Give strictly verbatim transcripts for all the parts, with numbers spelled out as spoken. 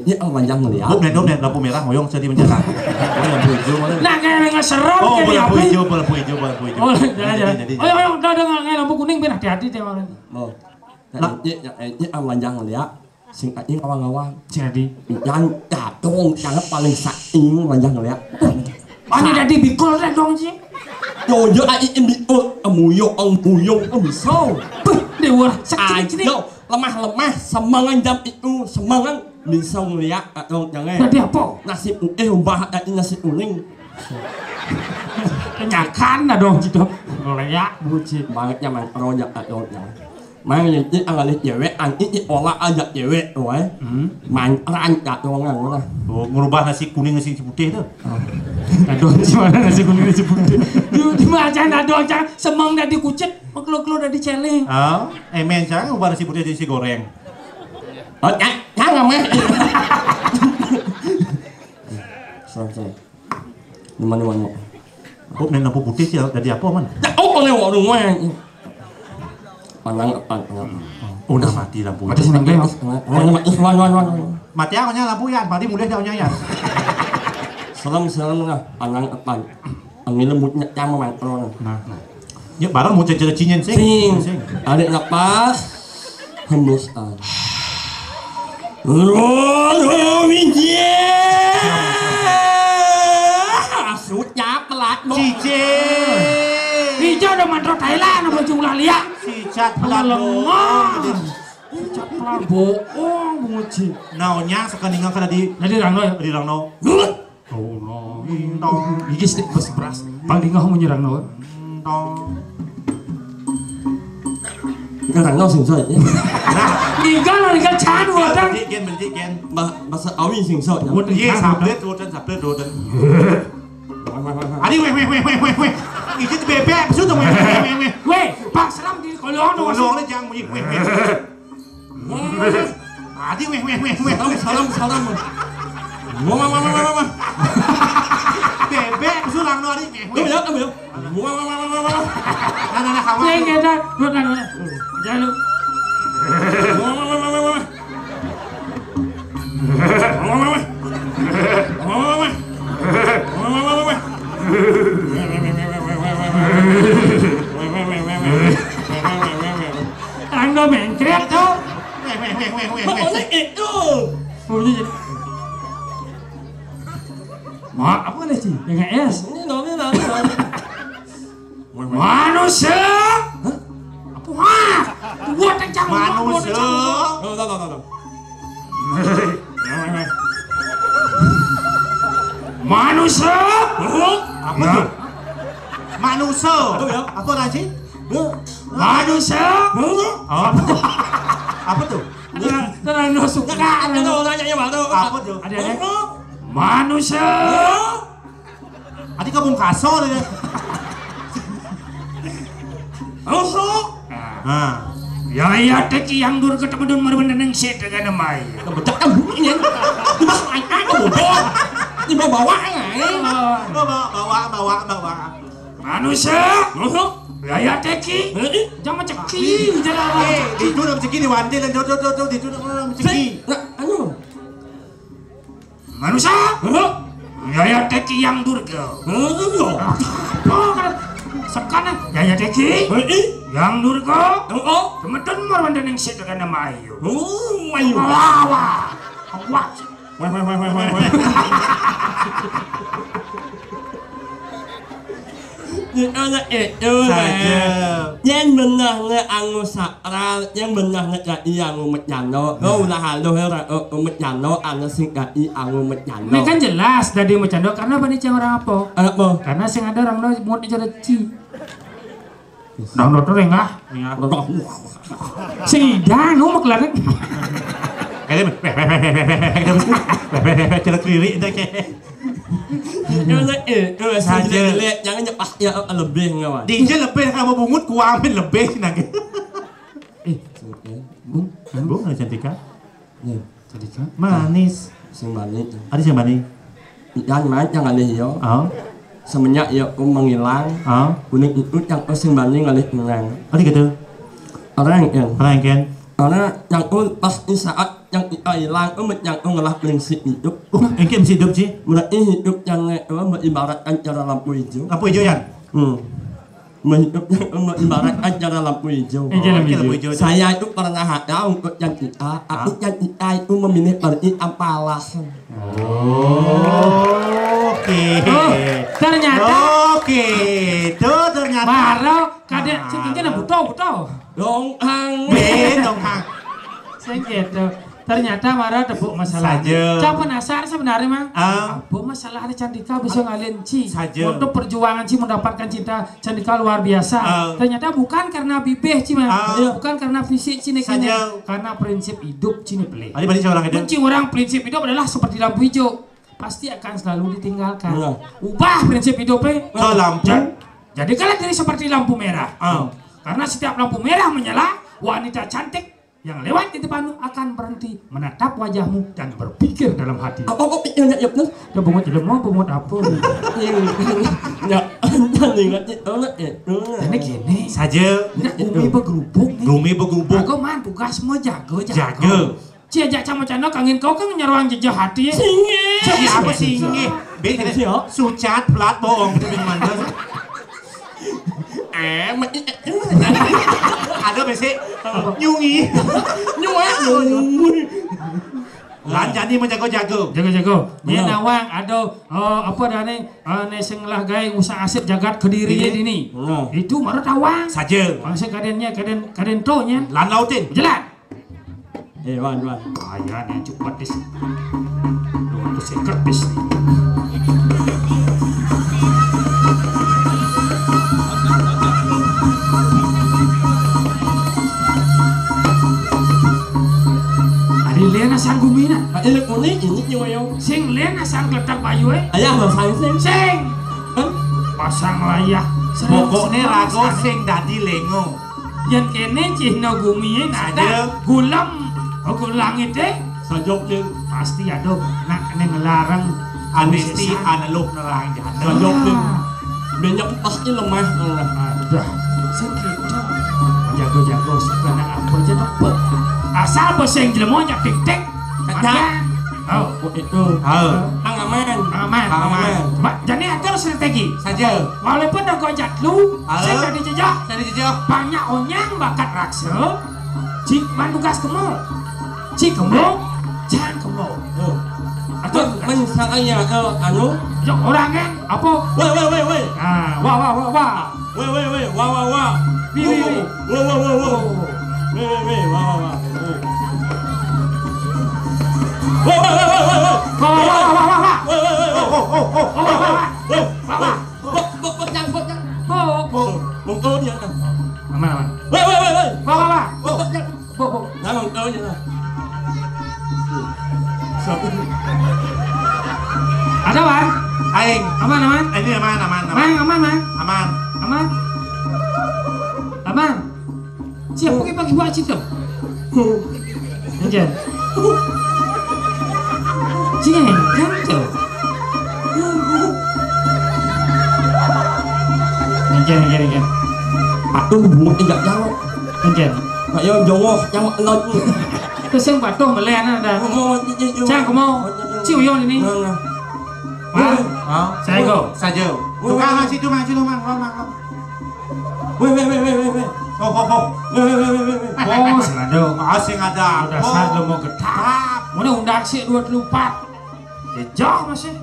Ini ang panjang ngeliat. Bub, nih, bub, nih, lampu merah, ngoyong, jadi menjalan. Oh, lampu hijau, mana? Nah, kayak nggak serem, oh, kayak lampu hijau, lampu hijau, lampu hijau. Oh, jadi, jadi, jadi. Ayo, ayo, udah, udah, nggak, nggak, lampu kuning, biar hati-hati deh, orang. Oh. Lah. Ini, ini, ini ang panjang ngeliat. Sing ini ngawang-ngawang. Sing tadi. Yang jatuh, yang paling saing panjang ngeliat. Mana tadi bikol, dong, sih? Yo, yo, ai, ini, oh, amuyong, amuyong, amisau. Beuh, dewa, sakit, sakit. Ayo, lemah-lemah, semangan jam itu, semangan. Bisa ngeliat, tak dong, jangan. Jadi apa? Nasi putih, ubah, tak nasi kuning. Kenyakan, tak dong, gitu. Ngeliat, buci. Banget nyaman, kalau nyak, tak dong, jangan. Main ini, angan cewek, anti, olah aja cewek, tuh, eh. Hmm. Main, tak dong, lah. Oh, merubah nasi kuning, nasi putih tuh. Ah. Tak dong, gimana nasi kuning, nasi putih? Di, di macam, tak dong, jangan. Semang dari kucit, makhluk-makhluk dari celeng. Ah, emen, jangan ubah nasi putih jadi nasi goreng. Oh, ya, ya, nggak mah. Sorry, sorry. Di mana, mana? Kok main lampu putih sih, dari apa, man? Ya, oh, boleh, waduh, man. Panang, panang. Oh, udah mati lampu. Mati seneng deh, Mas. Mana, mana, mana, mana, mana? Mati apa nya lampu ya? Mati mulai jauhnya ya. Serem, serem lah, panang, panang. Angin lembutnya sama mantron. Nah, nah. Ya, bareng mau cecil-cecilin, sing. Sing. Sing. Tarik napas. Hembuskan. Rono Wijaya. Asutnya pelat, Bok. Cici. Hijau udah mantro Thailand, apa jumlah liak? Si cat pelat, lemah. Bok. Si cat pelat, bohong, Bung Uci. Naonnya sekeningan kada di, nah, di Rangno ya? Di Rangno. Lut. Oh, no. Dong. Iki stik bes beras. Paling ngah menyerang, no. Dong. Ngarang no sing soy. Nah. Tinggal, tinggal can, wadah. Benci, Gen, benci, Gen. Bah-, bahasa awi sing soy. Wadah, iya, sablet, wadah, sablet, wadah. Adi, weh, weh, weh, weh, weh, weh. Iki bebek, sudah, weh, weh, weh, weh. Weh, Pak, seram di kolong, no. Kolong, no, jangan, weh, weh, weh. Adi, weh, weh, weh, weh. Salam, salam, salam. Wah, wah, wah, wah, wah, wah. Bebek, sulang, no, Adi, weh, weh. Tuh, ya, tuh, ya. Wah, wah, wah, wah, wah, wah. Nah, nah, nah, kawan. Weh, ya, dah. Lu, dah, lu. Jangan, lu. Wah, wah, wah, wah, wah, wah. Wah, wah, wah. Wah, wah, wah, wah. Wah, wah, wah, wah, wah. Tangga mengkret tuh. Weh, weh, weh, weh, weh, weh. Pokoknya itu. Pokoknya gitu. Mak, apa nih, Ci? Yang es. Ini namanya, namanya. Manusia. Hah? Apa? Wah, buat yang canggung, buat yang canggung. Manusia. Tuh, tuh, tuh, tuh, tuh. Manusia. Apa tuh? Manusia. Apa ya? Apa, Raji? Manusia. Apa? Apa tuh? Tenang, tenang, no, suka. Enggak, enggak, enggak, orangnya yang mana? Apa tuh? Ada, ada. Manusia. Adi kabung kasor ya. Oho. Nah. Yaya teki yang dur ketemu dengan marwanda neng set dengan mai. Kebedak kan bunyinya. Di bawah, di bawah, di bawah. Bawa, bawa, bawa, bawa. Manusia. Oho. Yaya teki. Heeh. Jangan ceki, jangan. Eh, di itu nama ceki di wanti dan jodoh jodoh di itu nama ceki. Nah, anu. Manusia. Heeh. Yaya teki yang durga. Heeh. Apa kan? Sekana yaya teki. Heeh. Yang durga. Heeh. Kemudian marwanda neng set dengan nama ayu. Oh, ayu. Wah, wah. Wah. Wah, wah, wah, wah, wah, wah. Nyana itu, saja. Yén benehné anggo sakral, yén benehné dadi anggo mecando. Nah. Lo ulah aluh ya, ora, eh, mecando, ana sing dadi anggo mecando. Ini kan jelas dadi mecando, karena apa nih, Cang, orang apa? Apa? Karena sing ada orang no muat aja reci. Dang dokter enggak? Enggak. Sing ida, nu mak lari. Kayaknya, weh, weh, weh, weh, weh, weh, weh, weh, weh, weh, celek liri, dah, kayak. Jangan, eh, eh, saja. Jelek-jelek, jangan nyepas, ya, eh, lebih ngawan. Di je lebih kamu bungut, ku amin lebih sih, nangis. Eh, Bung, Bung, ada cantika. Ya. Cantika. Manis. Sing bani. Ada sing bani. Ikan main yang ada yo. Oh. Semenjak ya, um, menghilang. Oh. Kuning itu yang sing bani ngalih menang. Ada gitu. Orang yang. Orang yang kan. Karena yang, um, pas di saat yang kita hilang, eh, yang ngelah prinsip hidup. Uh, engke mesti hidup, Ci. Mulai hidup yang, eh, ibaratkan cara lampu hijau. Lampu hijau, Yan? Hmm. Hidup yang ibaratkan cara lampu hijau. Eh, cara lampu hijau. Saya itu pernah ada untuk yang kita, aku yang kita itu memilih pergi tanpa alasan. Oh, oke. Oh, ternyata. Oke, itu ternyata. Baru kada, ah, sing kene buto, buto. Dong ang. Eh, dong ang. Sing gitu. Ternyata mara tepuk masalah. Saja. Cang penasaran sebenarnya, Mang. Ah. Apa masalah ada Candika bisa ngalin Ci? Saja. Untuk perjuangan Ci mendapatkan cinta Candika luar biasa. Ah. Ternyata bukan karena bibih Ci, Mang. Ah. Bukan karena fisik Ci nih. Saja. Karena prinsip hidup Ci nih, Beli. Tadi balik seorang itu. Kunci orang prinsip hidup adalah seperti lampu hijau. Pasti akan selalu ditinggalkan. Iya. Ubah prinsip hidupnya. Ke lampu. Ja-, jadikanlah diri seperti lampu merah. Ah. Karena setiap lampu merah menyala, wanita cantik yang lewat di depanmu akan berhenti menatap wajahmu dan berpikir dalam hati. Apa kok pikirnya, ya, bener? Ya, bungut jelema, bungut apa? Iya. Ya, ingat itu, ya. Ini gini. Saja. Ini gumi begerubuk nih. Gumi begerubuk. Aku mah tugas mau jago, jago. Jago. Ci, ajak cama cano kangin kau kan nyaruang jejeh hati, ya? Singgih. Ci, apa singgih? Be, kene sucat, pelat, bohong, gitu, minuman. Eh, me-, ada besi nyungi. Nyuek, nyungi. Lan jani mau jago-jago. Jago-jago. Ini nawang, ada, eh, apa dah ni? Eh, ni sing lah gai usah asip jagat Kediri ini. Nah. Itu baru tawang. Saja. Maksud kadennya, kaden, kaden to nya. Lan lautin. Jalan. Eh, wan, wan. Ayah ni cukup petis. Dua ratus seket pis. Ari lena sang gumina. Ini kuning, ini nyoyong. Sing lena sang gletak bayu, eh. Ayah, lo sang sing. Sing. Hah? Pasang layah. Pokoknya rago sing dadi lengo. Yen kene cihna gumi, eh, nada. Ada. Gulem, oh, gul langit, eh. Sajok, Cing. Pasti ada nak neng larang. Anesti analog nerang jana. Sajok, Cing. Minyak pasti lemah. Aduh, sing kita. Jago-jago, sebenarnya apa aja dapat. Asal pesing jelema, jak tik-tik. Makan. Oh. Oh, itu. Oh. Mang aman. Mang aman. Mang aman. Mbak, jani atur strategi. Saja. Walaupun dah kau jatlu, saya tadi jejak. Tadi jejak. Banyak onyang bakat raksa. Cik man tugas kemo. Cik kemo. Jangan kemo. Oh. Atur. Men, men, saya, eh, anu. Jok orang kan? Apa? Weh, weh, weh, weh. Ah, wah, wah, wah, wah. Weh, weh, weh, wah, wah, wah. Wih, wih, wih. Weh, weh, weh, weh. Weh, weh, weh, wah, wah, wah. Weh, weh, weh, weh, weh, weh. Wah, wah, wah, wah, wah, wah. Weh, weh, weh, weh. Oh, oh, oh, oh. Weh, weh, weh. Wah, wah. Bok, bok, bok, nyang, bok, nyang. Bok. Bok, bok, oh, dia. Aman, aman. Weh, weh, weh, weh. Wah, wah, wah. Bok, bok, nyang. Bok, bok. Nah, bok, oh, dia. Ada, Bang? Aing. Aman, aman? Ini aman, aman, aman. Mang, aman, Mang? Aman. Aman. Aman. Siapa ke pagi buat situ? Anjir. Sini, kan tu. Anjir, anjir, anjir. Aku buat tidak jawab. Anjir. Nak yang jawab, yang elok tu. Terus yang patuh melihat ada. Oh, oh, oh, oh, oh. Cang, kamu. Oh, oh, oh. Cium yang ini. Nah, nah. Wah. Hah? Saya go. Saja. Tukang ngasih tu, maju tu, Mang. Mang, Mang, Mang. Weh, weh, weh, weh, weh, weh. Ho, ho, ho. Weh, weh, weh, weh, weh, weh. Oh, sing ada. Ah, sing ada. Dasar lo mau getap. Mana undang sih dua puluh empat. Jejak masih.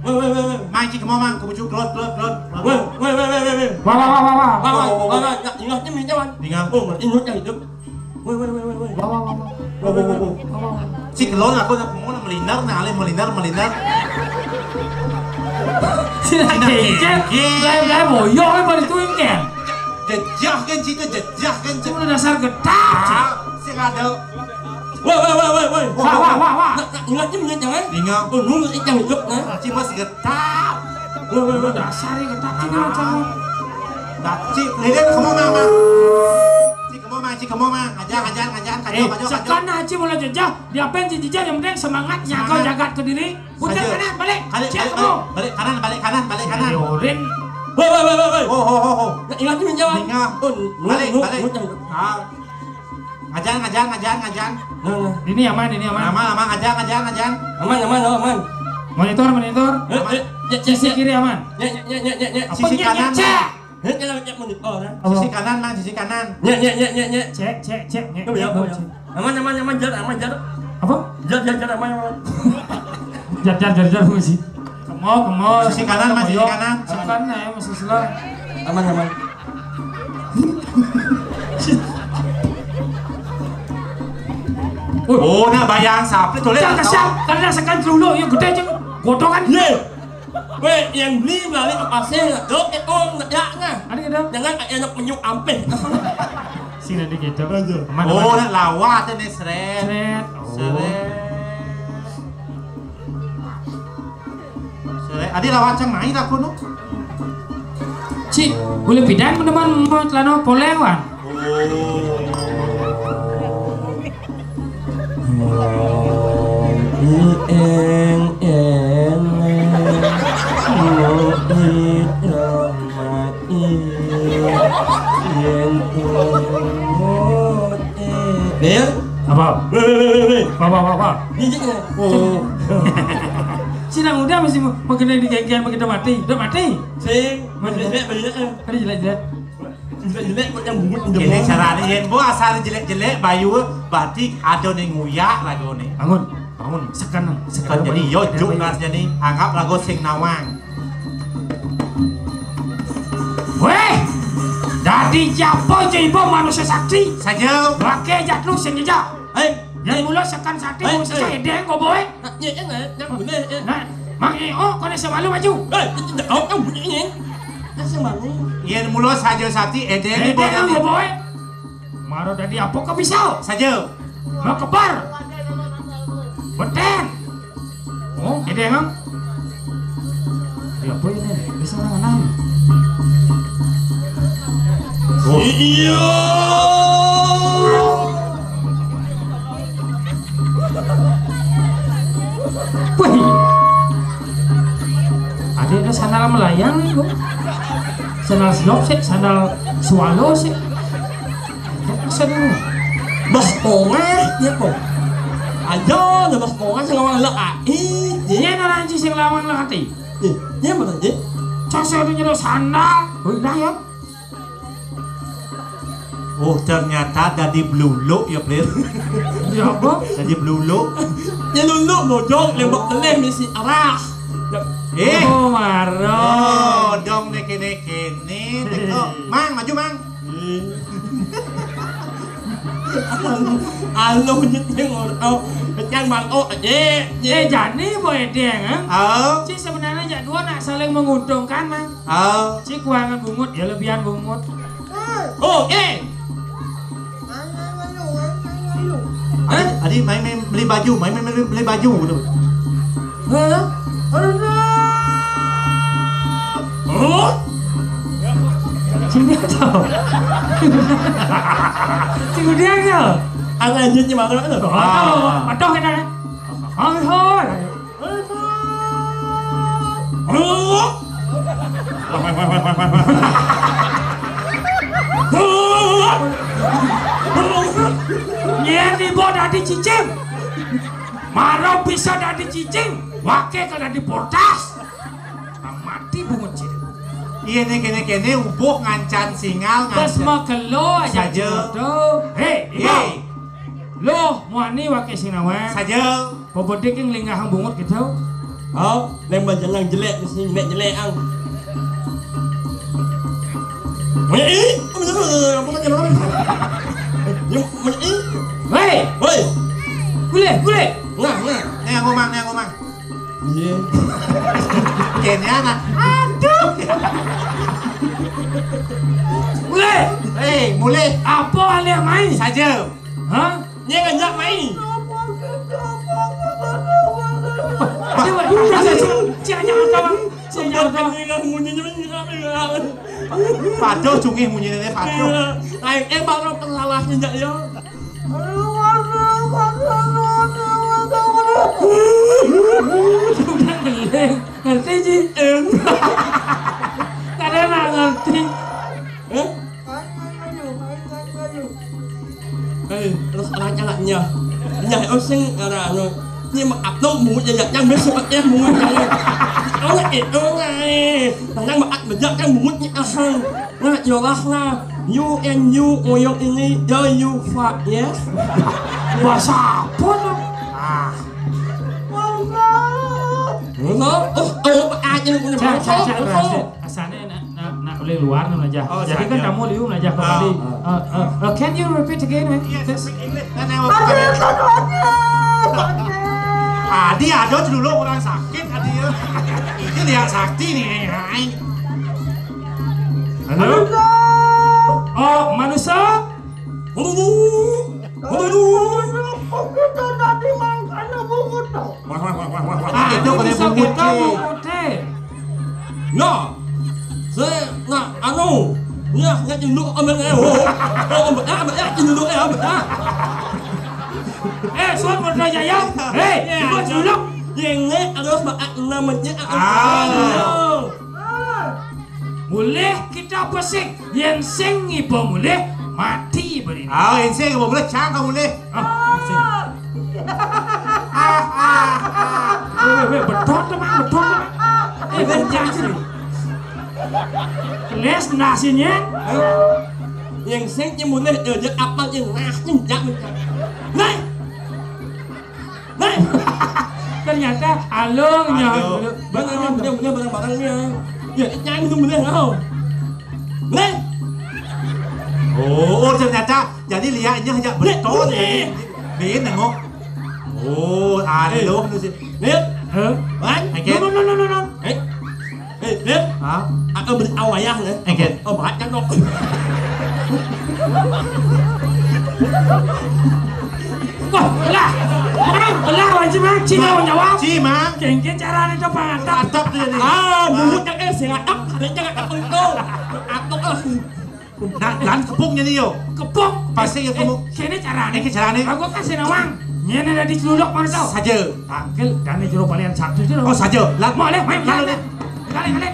Weh, weh, weh, weh. Mang, cik, mau, Mang. Kebucu, kelot, kelot, kelot. Weh, weh, weh, weh, weh, weh. Wah, wah, wah, wah, wah. Wah, wah, wah, wah. Ingat, ingat, ingat, ingat, ingat. Ingat. Oh, ingat yang hidup. Woi, woi, woi, woi, woi. Wah, wah, wah, wah. Wah, wah, wah. Si kelon aku nak mau melindar, nah, alih melindar, melindar. Si lagi, cek. Lagi, lagi, boyong, eh, baru itu, kan? Jejah, kan, situ, jejah, kan, cek. Udah dasar getah, cek. Ah, si ada. Woi, woi, woi, woi, woi. Wah, wah, wah, wah. Nak, nak, ingat, ingat, jangan. Ingat. Oh, nunggu ikan hidup, nah. Si mas getah. Woi, woi, woi. Dasar, ya, getah, cek, macam. Nah, cek, lihat, kamu, Mang, Mang. Cik, kemo, Mang, cik, kemo, Mang. Ngajar, ngajar, ngajar, ngajar, ngajar, ngajar. Eh, sekarang Haji mulai jejah, diapain sih jejah? Yang penting semangat, nyago, semangat. Jagat Kediri. Putar kanan, balik. Balik, cik, balik, kemo. Balik, balik kanan, balik kanan, balik kanan. Yorin. Woi, woi, woi, woi, woi. Ho, ho, ho, ho. Ingat ni, jawab. Ingat. Oh, balik, balik. Ah. Ngajar, ngajar, ngajar, ngajar. Nah, nah. Ini aman, ini aman. Aman, aman, aja, aja, aja. Aman, aman, oh, aman. Monitor, monitor. Eh, eh, ya, ya, sisi ya, kiri aman. Ya, ya, ya, ya, ya, ya. Apa sisi kanan, cak? Eh, ya, ya, monitor, ya. Apa? Sisi kanan, Mang, sisi kanan. Ya, ya, ya, ya, ya. Cek, cek, cek. Aman, aman, aman, jar, aman, jar. Apa? Jar, jar, jar, aman, aman. Jar, jar, jar, jar, masih. Kemo, kemo. Sisi kanan, Mang, sisi kanan. Sekan, ya, masih slow. Aman, aman. Oh, nak bayang siapa tuh, Lek? Jangan kasar, karena sekan dulu, ya gede aja. Godokan. Ye. Weh, yang beli balik ke pasir, dok, eh, oh, nak ya, nah. Ada gitu. Jangan kayak anak menyuk ampeh. Sini dikit, Cok. Aman, oh, aman. Nak lawat ini, seret. Seret. Oh. Seret. Seret. Adi lawat cang main aku nu. Cik, boleh pidan teman mau celana polewan. Oh. Eng, eng, eng, mau hidup mati. Yen umur. Ber? Apa? Weh, weh, weh, weh, weh. Apa, apa, apa? Gigitnya. Oh. Sinang udah masih mau, mau kena di genggian begitu mati. Udah mati. Sing, masih jelek, masih jelek, eh. Ada jelek-jelek. Jelek-jelek kok yang bungut udah. Ini mau. Caranya, yen bo asal jelek-jelek, bayu, berarti ada nih nguyak lagu nih. Bangun. Bangun. Sekan, sekan. Sekan jadi, yo, juk nas jadi, anggap lagu sing nawang. Weh! Dadi siapa je ibu manusia sakti? Saja. Pakai jatuh sing jejak. Eh, yang mula sekan sakti, eh, mau sesuai eh. Deng, kau boy. Nah, nye, eh, nah, yang boleh, eh. Nah, Mang Eo, kau nak semalu maju. Eh, kau kan bunyi ini. Nah, semalu. Yen mula saja sakti, edeng, edeng, kau boy. Maro dadi apa kau bisa? Saja. Mau kebar. Beten. Oh, ini emang. Ya apa ini? Bisa orang enam. Oh. Iya. Wih. Ada, ada sandal melayang nih, Bu. Sandal siop sih, sandal swallow sih. Maksudnya? Bas pongah, ya, kok. Aja, ada bas pongah, sing lawang lek ai. Iya, nang anji sing lawang lek ati. Iya, iya, mana, iya? Cok, saya udah nyeluk sandal. Oh, udah, ya. Oh, ternyata dadi bluluk ya, Plir. Ya, apa? Dadi bluluk. Ya, luluk, bojong, lembok teleh, misi arah. Eh. Oh, maro. Oh, dong, nih, kene, kene, teko. Mang, maju, Mang. Aloh nyeting orang. Kenyang bang, oh, eh, eh, jani boy dia, kan? Oh. Ci sebenarnya jak dua nak saling menguntungkan, Mang. Oh. Ci kuangan bungut, ya lebihan bungut. Oh, eh. Adi, adi, main, main beli baju, main, main, main beli baju tu. Hah? Aduh. Oh? Sini aja. Sini dia aja. Ada anjingnya mana tu? Oh, ah. Patuh kita. Hai, hai. Yen ibu dadi cicing, maro bisa dadi cicing, wake ka dadi portas. Mati bungut cicing. Iya nih, kene-kene ubuh ngancan singal, ngancan. Bes mau kelo aja. Saja. Hei, ibu. Hei. Loh, muani wake sinawa. Saja. Pebedik yang linggahang bungut gitu. Oh, lem bajalang jelek, mesti jelek jelek ang. Monyet ini, apa saja orang? Ya, monyet ini. Hei, woi, boleh, boleh. Nah, nah. Nih aku mang, nih aku mang. Iya. Kene anak. Aduh. Boleh. Hei, mulai. Apa alih main? Saja. Hah? Dia ngajak main. Dia buat dulu saja. Cik hanya apa? Cik hanya apa? Patuh cungih munyi ini patuh. Ayo, eh, baru pengalahnya, Cak, ya. Udah ngeling. Ngerti, Ji? Kadang nggak ngerti. Eh? Hei, terus anak-anaknya. Ini mah abdong mulut ya, yang biasa pakai mulut ya. Orang itu lah, eh. Tanang mah abdong yang mulut ni asal. Nah, jelas lah. You and you, oyong ini, do you fuck, yes? Bahasa apa tuh? Ah. Enggak. Oh, oh, apa aja lu punya Cak, bahasa? Cak, Cak, Enggak. Cak. Asane nak, nak, nak oleh luar nu aja. Oh, jadi kan saja. Kamu liu aja Ah. Kembali. Ah. Eh, eh, eh, can you repeat again, man? Yes, Please. Speak English. Then I will Sakit, sakit, sakit. Adi ada dulu orang sakit, Adi ya. Ini lihat sakti nih, hai. Halo? Halo? Oh, manusia? Halo? Halo? Halo? Halo? Wah, wah, wah, wah, wah, wah. Ah, itu itu boleh bisa bungut, kita eh. Bungut, eh. Nah, saya, nah, anu, ya, ya, cenduk, ambil, eh, oh, oh, ambil, ah, ambil, ah, cenduk, eh, ambil, ah. Eh, suan berdoa ya, ya. Hei, ya, ikut dulu. Yang ini harus makan namanya, ah, ah. Mulih kita pesik, yang sing iba mulih, mati beri. Ah, yang sing iba mulih, cang kamu mulih. Ah, sing. Weh, weh, weh, betul tuh, Mang, betul tuh, Mang. Eh, weh, jangan sih. Les nasinya. Yang sing iba mulih, dia apa yang nasi, jangan. Nah, Nah, ternyata alung nya. Alung. Bener, bener, bener, bener, barang-barangnya. Ya, jangan minum bener, oh. Nah. Oh, oh, ternyata jadi liaknya hanya betul ya. Bin nengok. Oh, alung tu sih. Nih. Hah? Wan? Oke. No, no, no, no, no. Eh. Eh, Dep. Hah? Aku beri awayah, ya. Oke. Oh, baca dong. Wah, lah. Mang, lah, wajib, Mang. Cina, Mang. Jawab. Ci, Mang. Kengke carane to pangatap. Atap tu jadi. Ah, mulut yang eh, sing atap, ada jangan atap itu. Atap, ah. Nah, lan kepung jadi yo. Kepung. Pasti ya kepung. Eh, kene carane. Eh, ke carane. Aku kan sinawang. Nyene dadi celuluk mana tau? Saja. Tangkil dan jero balian satu jero. Oh, saja. Lan. Mau leh, main, lalu main. Deh. Kali, kali.